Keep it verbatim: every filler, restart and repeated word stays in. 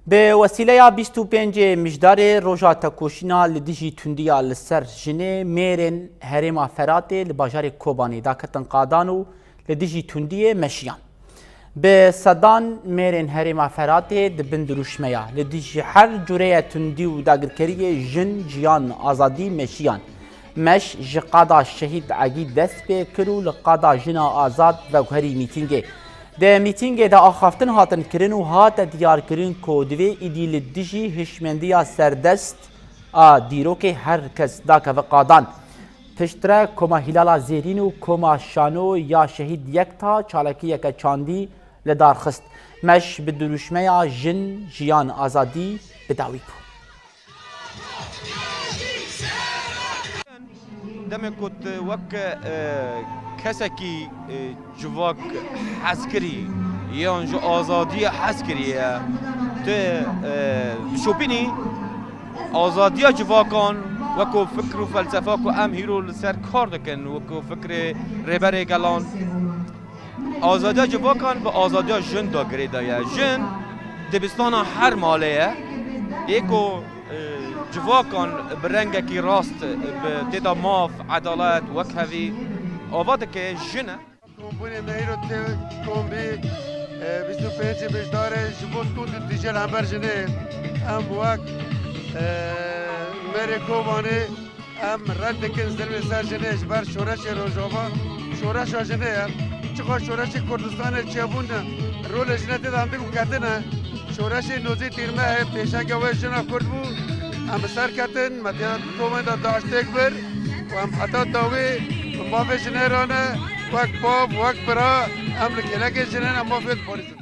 Bi wesîleya bîst û pêncê Mijdarê, roja tekoşîna li dijî tundiya li ser jinê, mêrên herêma Feratê li bajarê Kobanê daketin qadan û li dijî tundiyê meşiyan. Bi sedan mêrên herêma Feratê di bin dirûşmeya li dijî her cureye tundî û dagirkeriyê jin, jiyan, azadî meşiyan. Meş ji qada Şehîd Egî dest pê kir û li qada Jina Azad veguherî mîtîngê. Di mîtîngê de axaftin hatin kirin û hate diyarkirin ku divê îdî li dijî hişmendiya serdest a dîrokê her kes dakeve qadan. Piştre Koma Hîlala Zêrîn û Koma Şano ya Şehîd Yekta çalakiyeke çandî li dar xist. Meş bi dirûşmeya Jin, Jiyan, Azadî bi dawî bû. Demê ku tu wek, e, kesekî, e, civak hez kirî, yan ji azadiyê hez kiriye, tu, e, dişopînî azadiya civakan weko fikr û felsefa ku em hîro li ser kar dikin, weko fikrê Rêberê Gelan, azadiya civakan bi azadiya jin de girêdaye. Jin dibistana her malê ye. Ê ku, e, civakan bi rengekî rast, bi têda maf, edalet, wekhevî ava dike, jin e. Kombûnê me îro tê kombî, e, bîst û pêncê Mijdarê ji bo tund û tîjel hember jinê. Em wek, e, mêrê Kobanê Em red dikin zilmê ser jinê ji ber şoreşê Rojava, şoreşa jinê ye. Çiqa şoreşê Kurdistanê çêbûn, rolê jinê tê de hindik û ketine. Şoreşê Nozî Tîrmehê pêşeke wê jina Kurd bû. Em bi ser ketin, me tê de komên de daş têk bir û em heta dawî bi mafê jinê re ne, wek bav, wek bira, em li kêlekê jinê ne, mafê diparêzin.